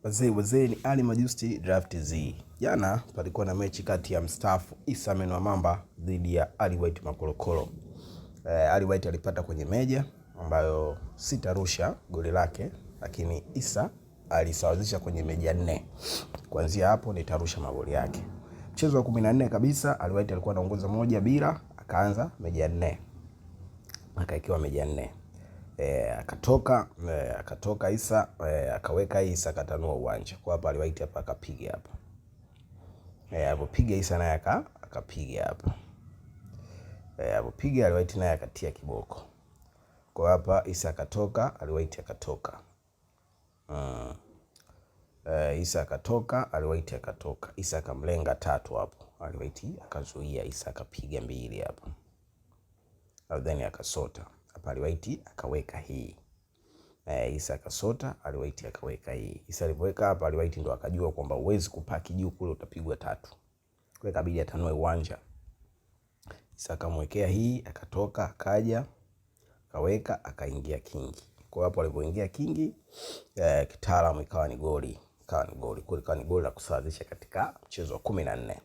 Wazee wazee ni Ali Majusti Draft Z. Jana palikuwa na mechi kati ya mstaafu Issa Meno Mamba dhidi ya Ali White Makolokolo. Ali White alipata kwenye meja ambayo sitarusha goli lake, lakini Issa alisawazisha kwenye meja 4. Kuanzia hapo nitarusha magoli yake. Mchezo wa 14 kabisa Ali White alikuwa anaongoza 1-0, akaanza meja 4. Akaikiwa meja 4. Akatoka Issa, akaweka Issa akatanua uwanja. Kwa hapa aliwaita hapa akapiga hapa. Alipopiga Issa naye akapiga hapa. Alipopiga aliwaita naye akatia kiboko. Kwa hapa Issa akatoka, aliwaita akatoka. Issa akatoka, aliwaita akatoka. Issa akamlenga 3 hapo. Aliwaita akazuia, Issa akapiga 2 hapo. Then akasota. Hapa aliwaiti akaweka hii. Issa akasota, aliwaiti akaweka hii. Issa alipoweka hapa aliwaiti ndo akajua kwamba huwezi kupaki juu kule utapigwa 3. Kwa hiyo ikabidi atanue uwanja. Issa akamwekea hii, akatoka, akaja, akaweka, akaingia kingi. Kwa hapo alipoingia kingi, kitaalamu ikawa ni goli, ikawa ni goli. Kwa hiyo ikawa ni goli la kusawazisha katika mchezo wa 14.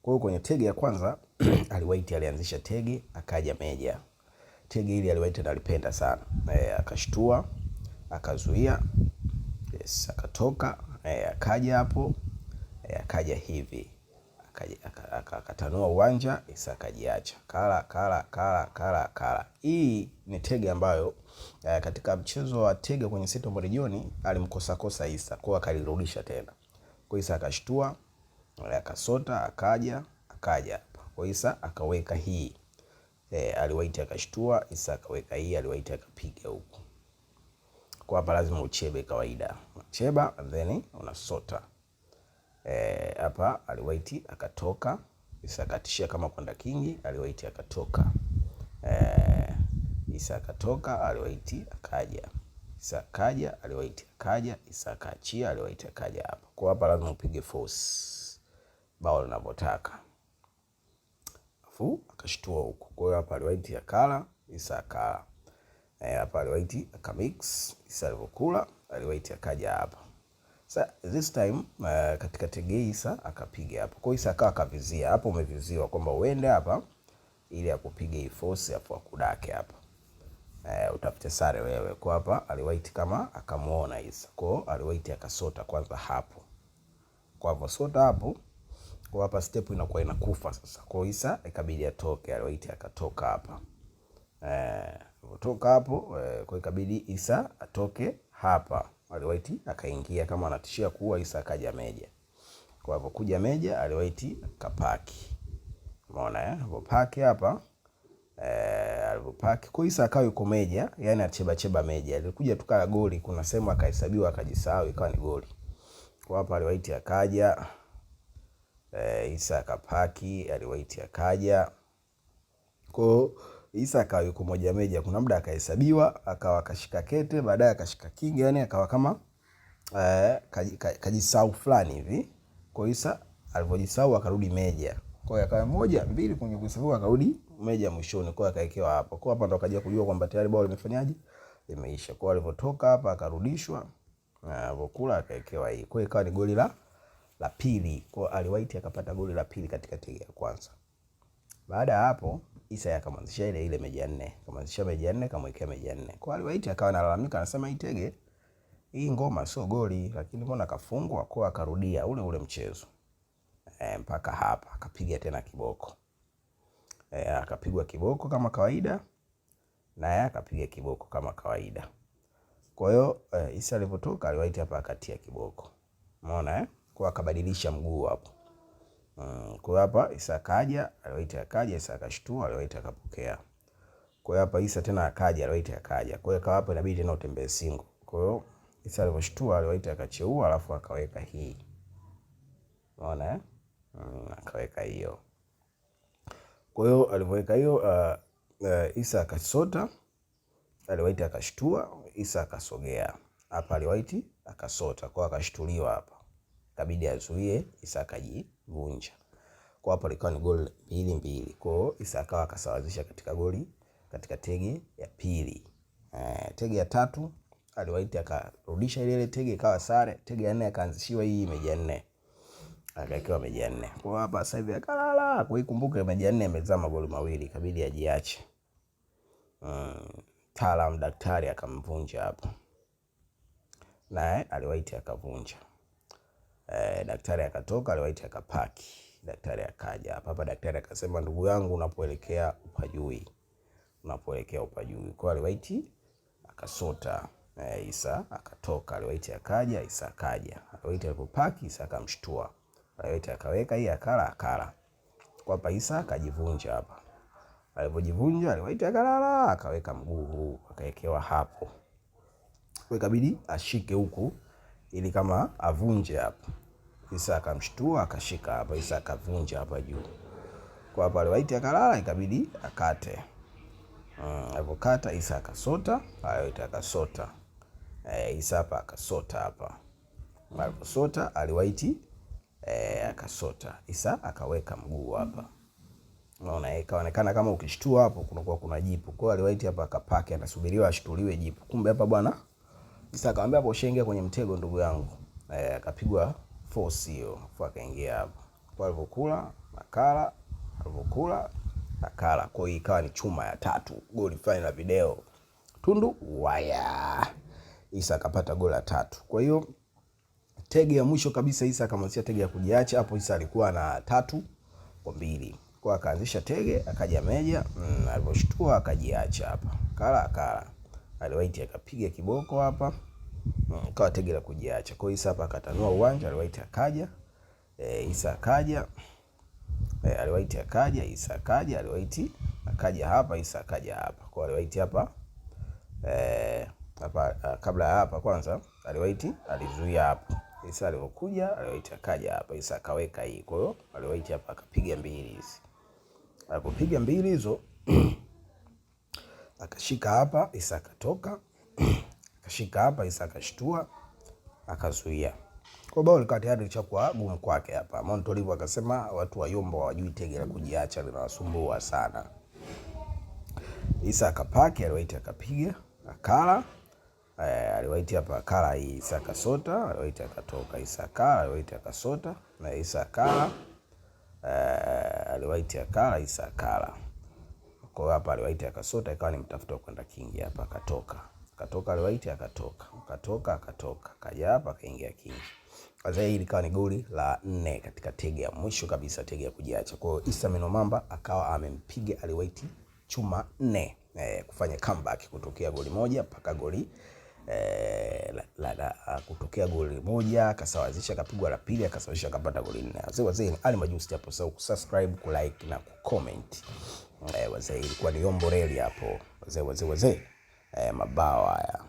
Kwa hiyo kwenye tege ya kwanza aliwaiti alianzisha tege, akaja meja. Tege hili aliwaita na alipenda sana. Akashtua, akazuia. Yes, akatoka, akaja hapo, akaja hivi. Akatanua uwanja, Issa akajiacha. Kala, kala, kala, kala, kala. Hii ni tege ambayo katika mchezo wa tege kwenye Sito Morijioni alimkosa kosa Issa, kwa hiyo akalirudisha tena. Kwa Issa akashtua, akasota, akaja, akaja hapa. Kwa Issa akaweka hii. Aliwaita akashtua, Issa akaweka hii, aliwaita akapiga huku. Kwa hapa lazima uchebe kawaida. Unacheba and then unasota. Hapa aliwaiti akatoka, Issa akatishia kama kwenda kingi, aliwaiti akatoka. Issa akatoka, aliwaiti akaja. Issa akaja, aliwaiti akaja, Issa akaachia, aliwaiti akaja hapa. Kwa hapa lazima upige force bao linavyotaka. Afu akashtua huku. Kwa hiyo hapa aliwaiti akala, Issa akala. Hapa aliwaiti akamix, Issa alivokula, aliwaiti akaja hapa. Sa this time katika tege Issa akapiga hapo. Kwa hiyo Issa akawa akavizia. Hapo umeviziwa kwamba uende hapa ili akupige hii force afu akudake hapa. Utafute sare wewe. Kwa hapa aliwaiti kama akamuona Issa. Kwa hiyo aliwaiti akasota kwanza hapo. Kwa hivyo sota hapo, kwa hapa step inakuwa inakufa sasa. Kwa hiyo Issa ikabidi atoke, aliwaiti akatoka hapa. Kutoka hapo, kwa ikabidi Issa atoke hapa. Aliwaiti akaingia kama anatishia kuua, Issa akaja meja. Kwa hivyo kuja meja, aliwaiti akapaki. Umeona? Alipopaki hapa, alipopaki kwa Issa akawa yuko meja, yani acheba cheba meja. Alikuja tukala goli, kuna sehemu akahesabiwa akajisahau ikawa ni goli. Kwa hapa aliwaiti akaja, Issa akapaki, aliwaiti akaja. Kwa Issa akawa yuko moja meja, kuna muda akahesabiwa, akawa akashika kete, baadaye akashika kingi, yani akawa kama kajisahau fulani hivi. Kwa Issa alipojisahau akarudi meja. Kwa hiyo akawa 1 2 kwenye kuhesabiwa akarudi meja mwishoni, kwa hiyo akaekewa hapo. Kwa hapa ndo akaja kujua kwamba tayari bao limefanyaje? Limeisha. Kwa hiyo alipotoka hapa akarudishwa, na alipokula akaekewa hii. Kwa hiyo ikawa ni goli la pili. Kwa hiyo aliwaiti akapata goli la pili katika tege ya kwanza. Baada ya hapo Issa akamwanzisha ile ile meja 4. Akamwanzisha meja 4, akamwekea meja 4. Kwa hiyo aliwaiti akawa analalamika, anasema hii tege, hii ngoma sio goli, lakini mbona kafungwa? Kwa hiyo akarudia ule ule mchezo. Mpaka hapa akapiga tena kiboko. Akapigwa kiboko kama kawaida, naye akapiga kiboko kama kawaida. Kwa hiyo Issa alipotoka aliwaita hapa akatia kiboko. Umeona? Kwa akabadilisha mguu hapo. Kwa hiyo hapa Issa akaja, aliwaita akaja, Issa akashtua, aliwaita akapokea. Kwa hiyo hapa Issa tena akaja, aliwaita akaja. Kwa hiyo akawa hapo inabidi tena utembee single. Kwa hiyo Issa aliposhtua aliwaita akacheua, alafu akaweka hii. Umeona? Akaweka hiyo. Kwa hiyo alipoweka hiyo, Issa akasota, aliwaita akashtua, Issa akasogea. Hapa aliwaiti akasota, kwa hiyo akashtuliwa hapa. Ikabidi azuie, Issa akajivunja. Kwa hapo ilikuwa ni goli 2-2. Kwa hiyo Issa akawa akasawazisha katika goli katika tege ya pili. Tege ya tatu Aliwaiti akarudisha ile ile tege ikawa sare. Tege ya nne akaanzishiwa hii meja nne. Akawekewa meja nne. Kwa hapa sasa hivi akalala. Kwa hiyo kumbuka meja nne amezaa magoli mawili, ikabidi ajiache. Taalam daktari akamvunja hapo. Naye aliwaiti akavunja. Daktari akatoka, aliwaiti akapaki. Daktari akaja hapa hapa, daktari akasema ndugu yangu, unapoelekea upajui. Unapoelekea upajui. Kwa aliwaiti akasota. Isa akatoka, aliwaiti akaja, Isa akaja. Aliwaiti alipopaki, Isa akamshtua. Aliwaiti akaweka hii akala akala. Kwa hapa Isa akajivunja hapa. Alipojivunja aliwaiti akalala, akaweka mguu huu, akawekewa hapo. Kwa ikabidi ashike huku ili kama avunje hapo. Isa akamshtua akashika hapa, Isa akavunja hapa juu. Kwa hapa aliwaiti akalala, ikabidi akate. Alipokata Isa akasota, aliwaiti akasota. Isa hapa akasota hapa. Aliposota aliwaiti akasota. Isa akaweka mguu hapa. Unaona, ikaonekana kama ukishtua hapo kunakuwa kuna jipu. Kwa hiyo aliwaiti hapa akapaki, anasubiriwa ashtuliwe jipu. Kumbe hapa bwana Isa akamwambia hapo ushaingia kwenye mtego ndugu yangu. Akapigwa force hiyo, afu akaingia hapo. Kwa alivokula akala, alivokula akala. Kwa hiyo ikawa ni chuma ya tatu, goli fulani la video. Tundu waya. Isa akapata goli la tatu. Kwa hiyo tege ya mwisho kabisa Isa akamwanzisha tege ya kujiacha hapo. Isa alikuwa na 3-2. Kwa akaanzisha tege, akaja meja, aliposhtua akajiacha hapa. Kala akala. Aliwaiti akapiga kiboko hapa. Kawa tege la kujiacha. Kwa hiyo Isa hapa akatanua uwanja, aliwaiti akaja. Isa akaja. Aliwaiti akaja, Isa akaja, aliwaiti akaja hapa, Isa akaja hapa. Kwa hiyo aliwaiti hapa, hapa, kabla ya hapa kwanza aliwaiti alizuia hapa. Isa alipokuja aliwaiti akaja hapa, Isa akaweka hii. Kwa hiyo aliwaiti hapa akapiga mbili hizi. Alipopiga mbili hizo akashika hapa, Isa akatoka. Akashika hapa, Isa akashtua, akazuia. Kwa bao likawa tayari lishakuwa gumu kwake hapa. Montolivo akasema watu wa Yombo hawajui tege la kujiacha linawasumbua sana. Isa akapaki, aliwaiti akapiga, akala. Aliwaiti hapa akala hii, Isa akasota, aliwaiti akatoka, Isa akala, aliwaiti akasota, na Isa akala. Aliwaiti akala, Isa akala. Kwa hiyo hapa aliwaiti akasota, ikawa ni mtafuta kwenda kingi hapa, akatoka. Akatoka aliwaiti akatoka. Akatoka, akatoka. Kaja hapa akaingia kingi. Sasa hii ilikuwa ni goli la 4 katika tege ya mwisho kabisa, tege ya kujiacha. Kwa hiyo Isa Meno Mamba akawa amempiga aliwaiti chuma 4, kufanya comeback kutokea goli moja mpaka goli, la, la, la, kutokea goli moja akasawazisha, akapigwa la pili akasawazisha, akapata goli 4. Wazee, wazee, Ali Majusi hapo. Sasa kusubscribe, kulike na kucomment. Wazee, ilikuwa ni Yombo Reli hapo. Wazee, wazee, wazee. Mabao haya.